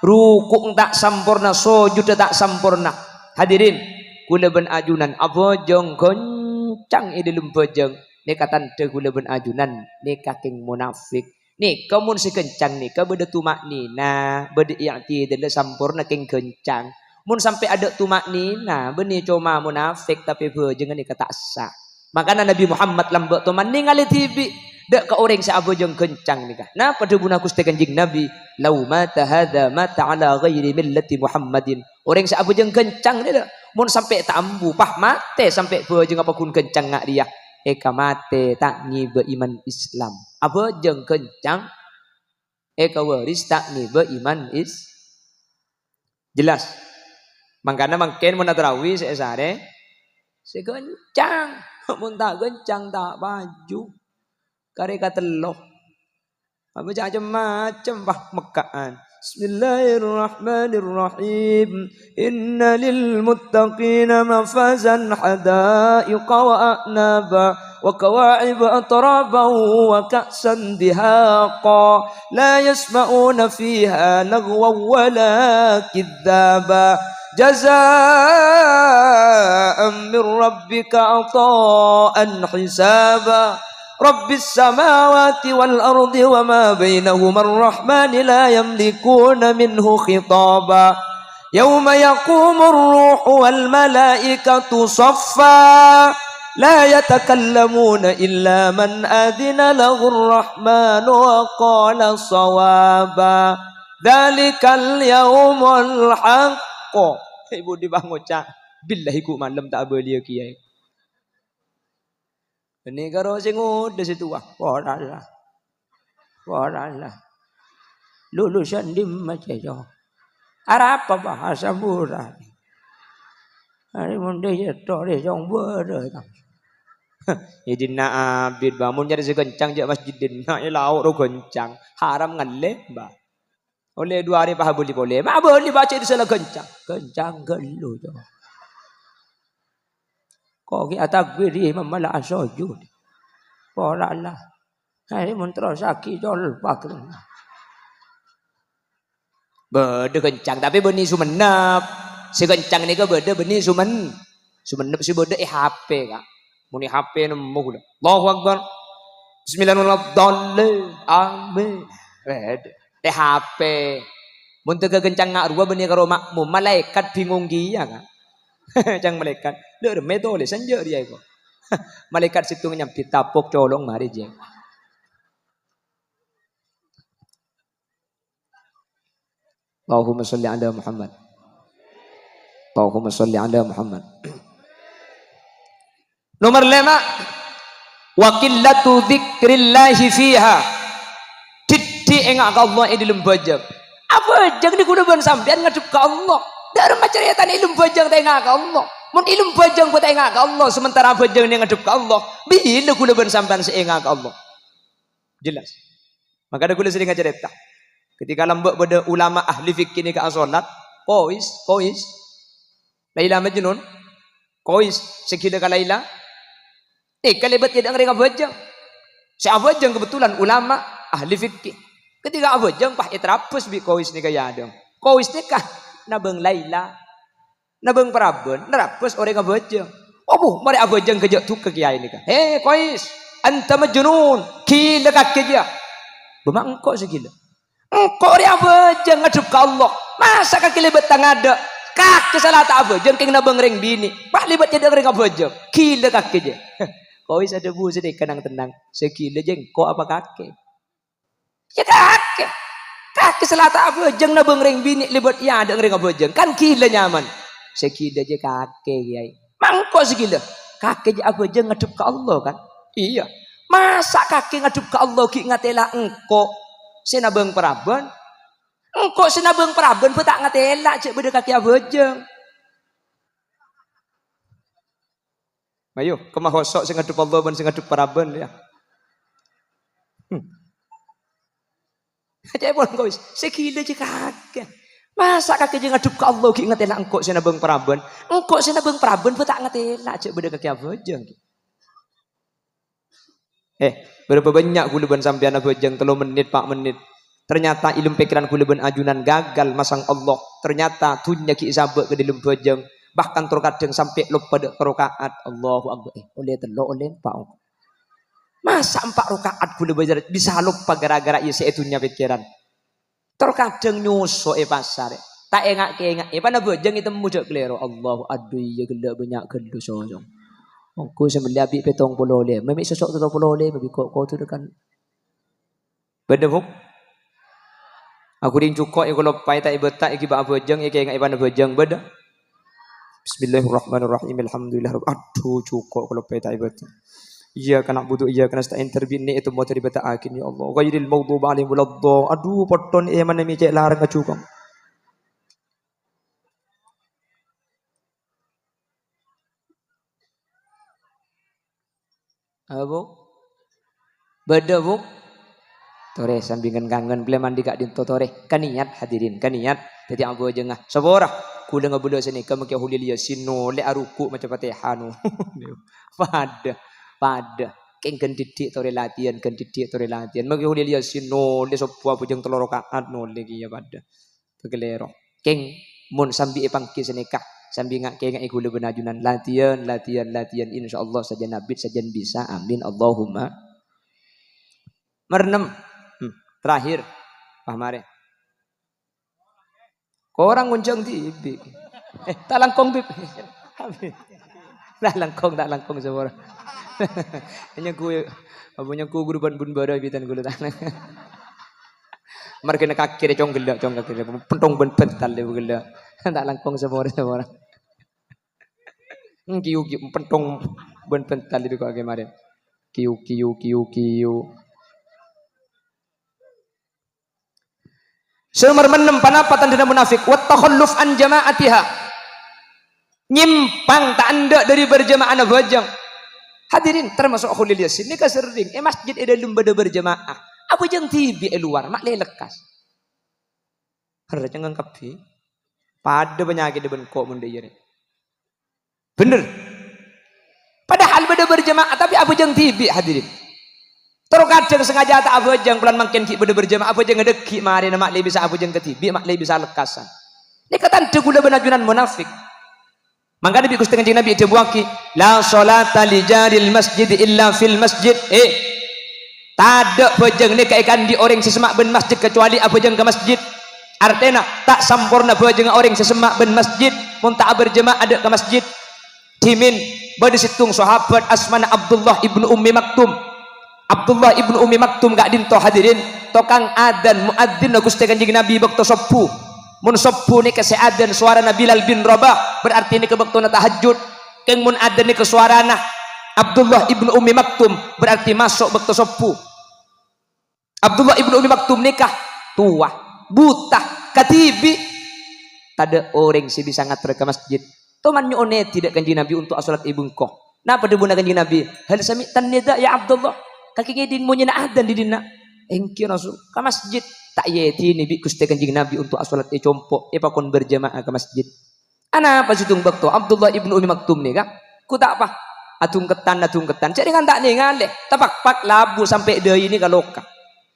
ruku'na ta' samporna, sojudda ta' samporna. Hadirin, ghulâ bân ajunan abhâjâng ghâncang è dâlem bhâjâng, nèka tandhâ ghulâ bân ajunan nèka kèng monafik. Nèka mon sè ghâncang nèka bâdâ tuma'nina, bâdâ i'tidalla samporna kèng ghâncang. Mon sampè' adâ' tuma'nina, bânnè coma monafik tapè bhâjângnga nèka ta' essa. Mangkana Nabi Muhammad lambâ' toman nèngalè dhibi' dâ' ka orèng sè abhâjâng ghâncang nèka. Napa dhâbuna Ghustè Kanjeng Nabi? "Lau mata hadza mata ala ghairi millati Muhammadin." Orèng sè abhâjâng ghâncang nèka, mon sampè' ta' ambu, pas matè sampè' bhâjângnga paggun ghâncang nga' rèya. Èkamatè ta' ngibâ iman Islam. Abhâjâng ghâncang, èkawaris ta' ngibâ iman Is-, jelas. Mangkana mangkèn mon atarawi sè èsarè, sè ghâncang. Mon ta' ghâncang, ta' paju. Karè katello. Apa cem-macem, wah, Mekka'an. Bismillahirrahmanirrahim. Inna lil muttaqina mafazan hadaiqa wa a'naba wa kawa'iba atraba wa ka'san dihaqa. La yasma'una fiha lagwan wa la kidzaba. Jazaan min rabbika ata'an hisaba. Rabbis samawati wal ardi wa ma bainahuma ar-rahmani la yamlikuna minhu khitaba. Yauma yaqumur ruhu wal malaikatu saffa. La yatakallamuna illa man adzina lahur rahmanu wa qala shawaba. Dzalikal yaumul haqq. Ibu di bang ngoca', "Billahi, ghu malem ta' abâliyâ kèyaè." Ini karo sè ngodâ sè towa. Ora la. Ora la. Lulusan dimma, Cèco? Arapa bahasa murah? Ari mon dhi' cèthok dhi' song bârâ, ta? È dinna' abit, Bâ. Mon nyarè sè ghâncang, jâ' masjid dinna', è lao' ro ghâncang. Haram ngallè, Bâ. Ollè du arè pas abâli polè. Ma' abâli bâca di sala ghâncang. Ghâncang ghâllu, Cok. Ko' ghi' atakbir, imam malah asojud. Pora la. Arè mon terrosaghi colpak. Bâdâ ghâncang, tapè bânnè Songennep. Sè ghâncang nèka bâdâ bânnè Somen-, Songennep sè bâdâ è H P, Ka'. Mon è H P nemmo ghulâ. Allahu Akbar. Bismillahirrahmanirrahim. Amin. Bâdâ. È H P. Mon tèghâ ghâncang nga' rowa bânnè karo makmum, malaèkat bingung kèya, Ka'. Ca'na malaèkat, "Lè' remmè tolèsan jâ' rèya, ko'." Malaèkat sèttong nyambit, "Tapok colong marè, Jeng." Allahumma sholli ala Muhammad. Allahumma sholli ala Muhammad. Nomer lèma'. Wa qillatu dzikrillahi fiha. Dhiddhi' enga' ka Allah è dhâlem bhâjâng. Abhâjâng nèko kaulâ bân sampèyan ngadhep ka Allah. Dâ' remma carètana è dhâlem bhâjâng ta' enga' ka Allah. Mon è dhâlem bhâjâng bhâ' ta' enga' ka Allah, sementara bhâjâng nèka ngadhep ka Allah, bilâ kaulâ bân sampèyan sè enga' ka Allah? Jelas. Mangkana kaulâ serrèng acarèta. Ketika lambâ' bâdâ ulama ahli fikih nèka asolat, Qais, Qais, Laila Majnun, Qais sè ghilâ ka Laila, nèka lèbât è dhâ' rèng abhâjâng. Sè abhâjâng kebetulan ulama ahli fikih. Ketika abhâjâng, pas ètarabbhâs bi' Qais nèka è adâ'na. Qais nèka nabâng Laila. Nabâng parabân, narabbhâs orèng abhâjâng. Abu, marè abhâjâng ghâjâ' dhukâ kèyaè nèka. "He, Qais, anta majnun, ghilâ kakè jiyâ." "Bâ ma' engko' sè ghilâ?" "Engko' rè abhâjâng ngadhep ka Allah. Masa' kakè lèbât tang adâ'? Kakè sala ta' abhâjâng kèng nabâng rèng binè'. Pas lèbât è dhâ' rèng abhâjâng. Ghilâ kakè jiyâ." Qais adhâbu sè nèka nang-tennang. "Sè ghilâ jiyâ engko' apa kakè?" "Yâ kakè. Kakè sala ta' abhâjâng nabâng rèng binè' lèbât è adâ'na rèng abhâjâng. Kan ghilâ nyaman." "Sè ghilâ jiyâ kakè, Kèyaè." "Ma' engko' sè ghilâ?" "Kakè jiyâ abhâjâng ngadhep ka Allah, kan?" "Iyâ." "Masa' kakè ngadhep ka Allah ghi' ngatèla engko' sè nabâng parabân? Engko' sè nabâng parabân bâ' ta' ngatèla jhâ' bâdâ kakè abhâjâng." Ayo, kemma hoso' sè ngadhep Allah bân sè ngadhep parabân, yâ. Hmm. Ca'èpon, Qais, sè ghilâ jiyâ kakè. Masa' kakè jiyâ ngadhep ka Allah ghi' ngatèla engko' sè nabâng parabân? Engko' sè nabâng parabân bâ' ta' ngatèla jhâ' bâdâ kakè abhâjâng. Eh, berapa banyak kaulâ bân sampèyan abhâjâng tello mennit, pa' mennit. Ternyata ilmu pikiran kaulâ bân ajunan gagal masang Allah. Ternyata dhunnya ghi' sabâ' ka dhâlem bhâjâng. Bahkan terkadang sampè' loppa dâ' ka raka'at. Allahu Akbar. Eh, ollè tello', ollè empa'. Masa' empa' raka'at kaulâ bân sampèyan bisa loppa gara-gara iyâ sè è dhunnya pikiran. Terkadang nyoso è pasar, ta' enga'-kènga'è, èpana bhâjâng ètemmo jhâ' kalèro. Allahu, adhu iyâ ghellâ' bânnya' ghâllu sosong. Ongghu sè mellè abi' pèttong polo lèma, mè' sosok tello polo lèma, bi' ko-, kodhu tekan. Bâdâ, Bu'? Aku ring juko' èkaloppaè ta' èbâta, èghibâ abhâjâng, èkènga'è èpana bhâjâng, bâdâ? Bismillahirrahmanirrahim. Alhamdulillah. Adhu, juko' kaloppaè ta' èbâta. Iyyaka na'budu wa iyyaka nasta'in, tarbinni itu mau teribata akin, ya Allah. Ghairil maghdubi alaihim waladdallin. Adhu, potton èmana mè' cè' larang aju, Kang. Apa, Bu'? Bâdâ, Bu'? Torè, sambi ngen-kangen, polè mandi ka'dinto torè. Kaniat, hadirin, kaniat. Dhâddhi abhâjângnga. Sapora? Kaulâ ngabâlâ sanèka makè Kholil Yasin, nolè aruku' maca Fatihah, no. Padâ, padâ. Kèng ghân dhiddhi' torè latihan, ghân dhiddhi' torè latihan. Makè Kholil Yasin, nolè sobbhu abhâjâng tello raka'at, nolè kèya padâ. Pakalèro. Kèng, mon sambi èpangghi sanèka, sambi nga'-kènga'è kaulâ bân ajunan, latihan, latihan, latihan, insyaallah sajân abit, sajân bisa. Amin, Allahumma. Mar ennem. Hmm, terakhir. Wah, marè. Korang ngonjhâng dhibi'. Eh, ta' langkong, Bib. Ta' langkong, ta' langkong, sapora. Nyengku, apa nyengku guru bân bun bara bitan gula ta'. Marghâna kakè rè cong ghellâ', cong kakè rè pentong bân bântal rè ghellâ'. Ta' langkong sapora, sapora. Hmm, kiyu, kiyu, pentong bân bântal rè kok akè marè. Kiyu, kiyu, kiyu, kiyu. Sè nomer ennem, ponapa tandhâna munafik? Wat takhalluf an jama'atiha. Nyèmpang, ta' endâ' dhâri berjama'ana bhâjâng. Hadirin, termasuk Kholil Yasin nèka serrèng è masjid è dhâlem bâdâ berjama'ah. Abhâjâng dhibi' è lowar, ma' lè lekkas. Herra cengang kabbhi. Padâ panyakèdda bân ko' mon dhâ' iyâ rè. Bhender. Padahal bâdâ berjama'ah, tapè abhâjâng dhibi', hadirin. Terkadang sengaja ta' abhâjâng, polana mangkèn ghi' bâdâ berjama'ah, abhâjângnga dhâggi' marèna, ma' lè bisa abhâjâng kadhibi', ma' lè bisa lekkasân. Nèka tandhâ kaulâ bân ajunan munafik. Mangkana bi' Ghustè Kanjeng Nabi èdhâbuwâghi, "La sholata li jaril masjid illa fil masjid." Eh, tadâ' bhâjâng nèka èkaandi' orèng sè semma' bân masjid kacobâli abhâjâng ka masjid. Artèna, ta' samporna bhâjângnga orèng sè semma' bân masjid mon ta' aberjama'ah dâ' ka masjid. Dhimèn bâdâ sèttong sahabat asmana Abdullah ibnu Ummi Maktum. Abdullah ibnu Ummi Maktum ka'dinto, hadirin, tokang adzan, muadzzinna Ghustè Kanjeng Nabi bâkto sobbhu. Mon sobbhu nèka sè adzan sowarana Bilal bin Rabah, berarti nèka bâktona tahajjud. Kèng mon adzan nèka sowarana Abdullah ibnu Ummi Maktum berarti maso' bâkto sobbhu. Abdullah ibnu Ummi Maktum nèka towa, buta, kadhibi'. Tadâ' orèng sè bisa ngaterra ka masjid. Toman nyo'on èdhi dâ' Kanjeng Nabi onto' asolat è bengko. Napa dhâbuna Kanjeng Nabi? "Hal sami'tan nida ya Abdullah?" Kakè ngèdhing monyèna adzan didinna? "Èngghi, Rasul, ka masjid." Ta' èdhinè bi' Ghustè Kanjeng Nabi onto' asolat è compo', èpakon berjamaah ka masjid. Anapa sèttong bâkto Abdullah ibnu Ummi Maktum nèka? Ghu ta' pa. Adhungketan, adhungketan. Jhâ' rèng ta' nèngalè. Tapakpak labu sampè' dâi nèka loka.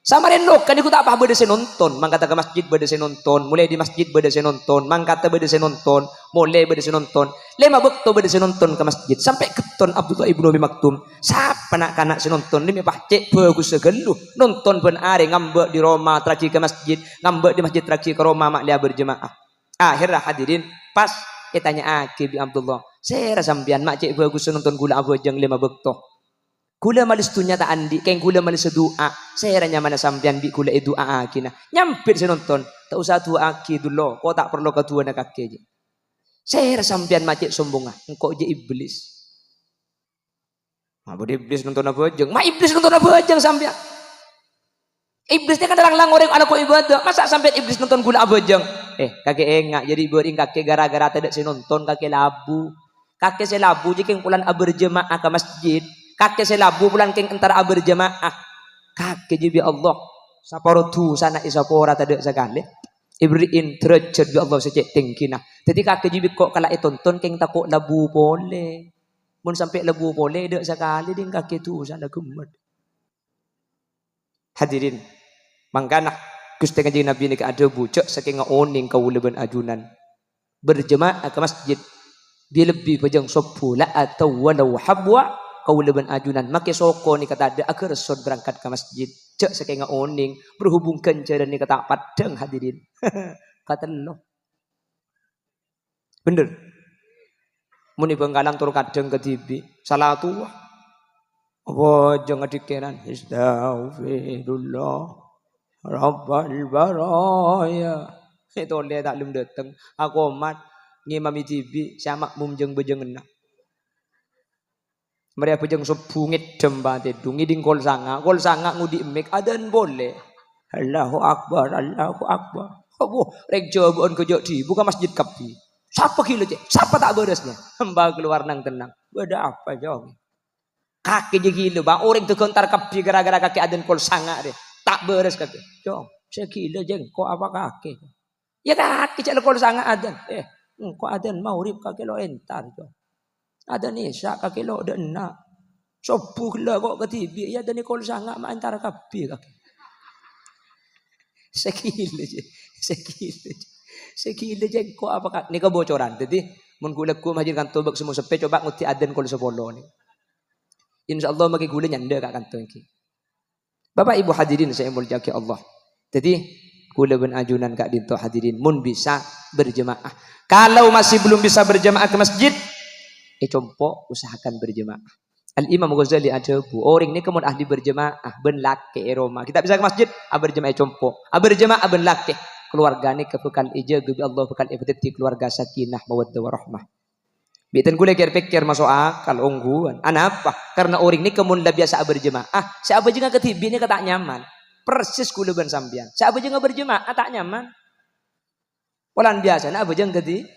Samarèn loka nèko ta' pa bâdâ sè nonton. Mangkata ka masjid bâdâ sè nonton. Molaè dâri masjid bâdâ sè nonton. Mangkata bâdâ sè nonton. Molaè bâdâ sè nonton. Lèma bâkto bâdâ sè nonton ka masjid. Sampè' ghetton Abdullah ibnu Ummi Maktum. Sapa na'-kana' sè nonton? Lèma pa cè' bhâghussa ghâllu. Nonton bân arè ngambâ' dâri roma terraghi ka masjid. Ngambâ' dâri masjid terraghi ka roma ma' lè aberjamaah. Akhèrra hadirin, pas ètanya'aghi bi' Abdullah, "Sèra sampèyan ma' cè' bhâghussa nonton ghulâ abhâjâng lèma bâkto? Ghulâ malès dhunnya ta' andi', kèng ghulâ malès du'a. Sèra nyamana sampèyan bi' ghulâ èdu'a'aghina?" Nyambit sè nonton, "Ta' osa du'a'aghi, Dullah. Ko ta' parlo kadu'âna kakè, jâ'." "Sèra sampèyan ma' cè' sombongnga? Engko' jâ' iblis." Ma' bâdâ iblis nonton abhâjâng. Ma' iblis nonton abhâjâng sampèyan. Iblis nèka kan lang-lang orèng alako ibadah. Masa' sampèyan iblis nonton ghulâ abhâjâng? Eh, kakè enga', jâ' rèya bâri'na kakè gara-gara tadâ' sè nonton kakè labu. Kakè sè labu jâ' kèng polana aberjamaah ka masjid. Kakè sè labu polana kèng èntara aberjamaah. Kakè jâ' bi' Allah saparo dhusana èsapora tadâ' sakalè. Èberri'in dârâjhât bi' Allah sè cè' tèngghina. Dâddhi kakè jâ' bi' ko' kala ètonton kèng tako' labu polè. Mon sampè' labu polè, dâ' sakalè ding kakè dhusana ghemmet. Hadirin, mangkana Ghustè Kanjeng Nabi nèka adhâbu, "Jâ' sakènga onèng kaulâ bân ajunan berjamaah ka masjid, bi-, lebbi bhâjâng sobbhu la atau walau habwa, kaulâ bân ajunan makè soko nèka tadâ' aghârsot berangkat ka masjid. Jâ' sakènga onèng, berhubung ghânjhârân nèka ta' paddhâng, hadirin." Katello. Bhender. Mon è Bhângkalan tor kadhâng kadhibi', sala towa. Apa jhâng adhikèran, "Astaghfirullah Rabbal baraya." Sè tolè ta' lem dâteng, akomat ngimami dhibi', sè amakmum jhâng-bhâjhângnga. Marè abhâjâng sobbhu ngèddhâm patèdung, ngèdhing kol sanga', kol sanga' ngodi' mik, adzan polè. "Allahu Akbar, Allahu Akbar." Wah, rèng jhâbâ'ân ghâjâ' dhibu ka masjid kabbhi. "Sapa ghilâ, cè'? Sapa ta' bârâs, nyè?" Hamba kalowar nang-tennang. "Bâdâ apa, Cong?" Kakè jâ ghilâ, Bâ. Orèng dâgghâ' èntar kabbhi ghârâ-ghârâ kakè adzan kol sanga', rè. Ta' bârâs kakè. "Cong, sè ghilâ jâ engko' apa kakè?" "Yâ, kakè cè' la kol sanga' adzan." "Eh, engko' adzan maghrib kakè lo' èntar, Cong. Adzan isya kakè lo' dâ' enna'. Sobbhu ghellâ' ko' kadhibi', yâ adzan kol sanga' ma' èntar kabbhi kakè." Sè ghilâ, jâ. Sè ghilâ, jâ. Sè ghilâ, jâ, engko' apa ka-, nèka bocoran. Dâddhi, mon ghu-, lagghu' masjid kanto bâk sè mo seppè, coba ngoddi adzan kol sapolo nèka. Insyaallah, makè ghulâ nyandhâ ka kanto nèka. Bapak Ibu hadirin sè èmoljâ'aghi Allah. Dâddhi, ghulâ bân ajunan ka'dinto hadirin, mon bisa berjamaah. Kalau masih belum bisa berjamaah ke masjid, è compo' usahakan berjamaah. Al-Imam Ghazali adhâbu, orèng nèka mon ahli berjamaah bân lakè' è roma, ghi' ta' bisa ka masjid, aberjamaah è compo'. Aberjamaah bân lakè', keluarga nèka bhâkal èjâgâ bi' Allah, bhâkal èpadhâddhi keluarga sakinah, mawaddah, warahmah. Bi' ten ghulâ kèr-pèkkèr maso' akal, ongghuwân. Anapa? Karna orèng nèka mon la biyasa aberjamaah, sè abhâjângnga kadhibi' nèka ta' nyaman. Persis ghulâ bân sampèyan. Sè abhâjângnga berjamaah ta' nyaman. Polana biyasana abhâjâng kadhi-,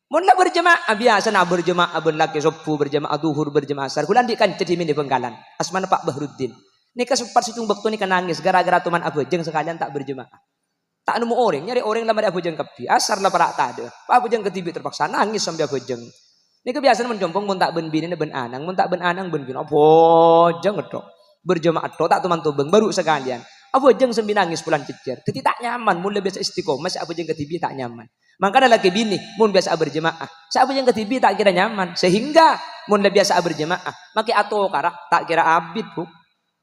mon la berjamaah, biyasana berjamaah bân lakè' sobbhu, berjamaah dhuhur, berjamaah asar. Ghulâ andi' kanca dhimèn è Bhângkalan, asmana Pak Bahruddin. Nèka sempat sèttong bâkto nèka nangès ghârâ-ghârâ toman abhâjâng sakalèyan ta' berjamaah. Ta' nemmo orèng, nyarè orèng la marè abhâjâng kabbhi. Asar la para' tadâ'. Pas abhâjâng kadhibi' terpaksa nangès sampè' abhâjâng. Nèka biyasana mon compo' mon ta' bân binèna bân ana'na, mon ta' bân ana'na bân binèna. Abhâjâng tok. Berjamaah tok, ta' toman tobâng, baru sakalèyan. Abhâjâng sambi nangès polana cècèr. Dâddhi ta' nyaman, mon la biyasa istiqomah, sè abhâjâng kadhibi' ta' nyaman. Mangkana lakè binè, mon biyasa aberjamaah, sè abhâjâng kadhibi' ta' kèra nyaman. Sehingga, mon la biyasa aberjamaah, makè atokara, ta' kèra abit, Bu.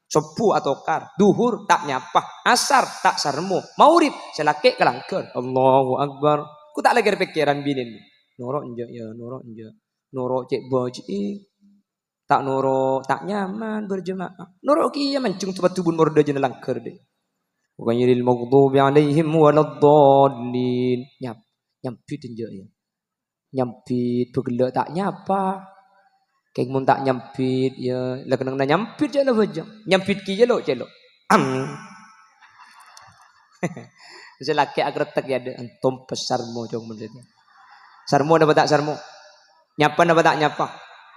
Sobbhu atokar, dhuhur ta' nyapa, asar ta' sarmo, maghrib sè lakè' kalangghâr. Allahu Akbar. Ghu ta' la kèr-pèkkèran binèna. Noro' enjâ', yâ, noro' enjâ'. Noro' cè' bâji'i. Ta' noro', ta' nyaman berjamaah. Noro' kèya manjheng tempat dhubun mordâjâna langghâr, dhi'. Ghairil maghdubi alaihim waladdallin. Nyap-, nyambit enjâ', yâ. Nyambit, bhâghellâ' ta' nyapa. Kèng mon ta' nyambit, ya, la kennengnganna nyambit jhâ' la bhâjâng. Nyambit kèya lo', cè' lo'. Am. Sè lakè' akrettek ya, dek, tompes sarmo, cong, mon sèdhâ. Sarmo napa ta' sarmo? Nyapa napa ta' nyapa?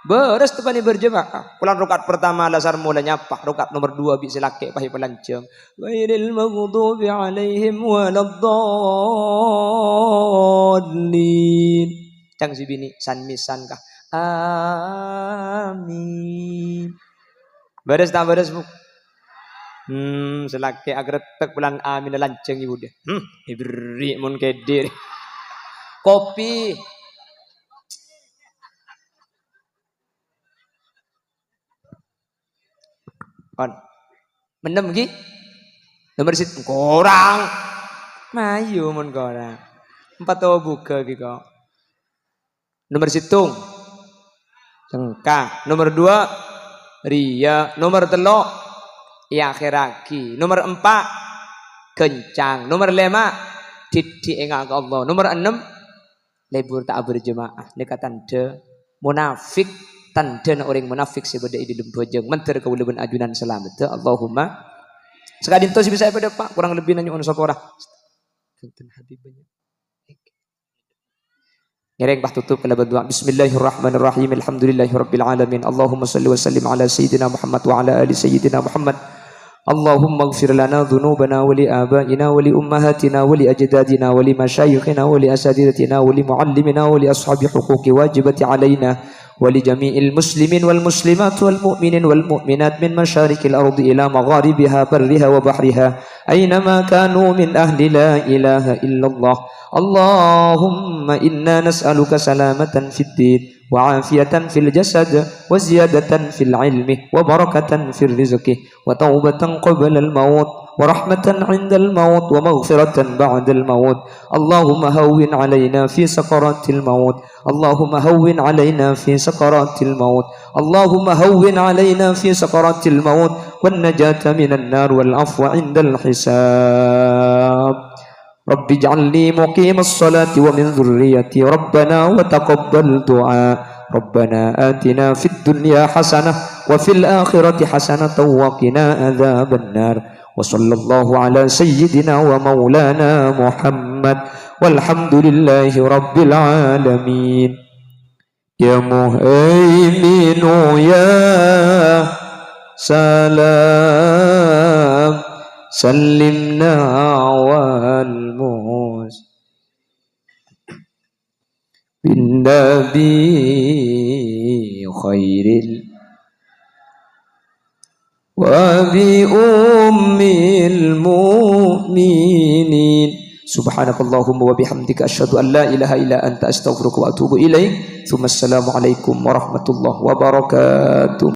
Bârâs teppa'na berjemaah. Polana rakaat pertama la sarmo la nyapa, rakaat nomor dua bi' sè lakè' pas èpalanjhâng. Ghairil maghdubi alaihim waladdallin. Cang sè binè' san-mèsan ka. Amin. Bârâs ta' bârâs, Bu? Hmm, sè lakè' akrettek polana amin lanjhâng, Ibu, deh. Hmm, èberri' mon kèdhi'. Kopi. Pon. Mennèm, ghi? Nomor sit-, korang. Mayu mon korang. Empat tobu ghi kok. Nomor sèttong. Sengka. Nomor dua. Riya. Nomor tello'. Èakhèrraghi. Nomor empa'. Ghâncang. Nomor lèma'. Dhiddhi' enga' ka Allah. Nomor ennem. Lebur ta' aberjemaah. Nèka tandhâ monafik. Tandhâna orèng monafik sè bâdâ è dhâlem bhâjâng. Mandhâr kaulâ bân ajunan salameddhâ. Allahumma. Saka'dinto sè bisa èpadhâpa'. Kurang lebbina nyo'on sapora. Bhunten, Habib, banyak. Ngèrèng patutup kalabân du'a. Bismillahirrahmanirrahim. Alhamdulillahirabbil alamin. Allahumma shalli wa sallim ala sayyidina Muhammad wa ala ali sayyidina Muhammad. Allahumma ighfir lana dzunubana wa li abaina wa li ummahatina wa li ajdadina wa li masyayikhina wa li asatidatina wa li muallimina wa li ashabi huquqi wajibati alaina wa li jami'il muslimin wal muslimat wal mu'minin wal mu'minat min masyariqil ardi ila magharibiha barriha wa bahriha. Ainama kanu min ahli la ilaha illallah. Allahumma inna nas'aluka salamatan fid din, wa afiyatan fil jasad, wa ziyadatan fil ilmi, wa barakatan fil rizqi, wa taubatan qablal maut, wa rahmatan indal maut, wa maghfiratan ba'dal maut. Allahumma hawwin alaina fi sakaratil maut. Allahumma hawwin alaina fi sakaratil maut. Allahumma hawwin alaina fi sakaratil maut, wan najata minan nar wal afwa indal hisab. Rabbi ij'alni muqimas sholati wa min dzurriyyati. Rabbana wa taqabbal du'a. Rabbana atina fid dunya hasanah wa fil akhirati hasanatan wa qina adzaban nar. Wa sallallahu ala sayyidina wa maulana Muhammad. Walhamdulillahi rabbil alamin. Ya Muhaiminu ya Salam, sallimna wal mus-, bin Nabi khairil wa bi ummil mu'minin. Subhanakallahumma wa bihamdika, asyhadu an la ilaha illa anta, astaghfiruka wa atubu ilaik. Tsumma assalamualaikum warahmatullahi wabarakatuh.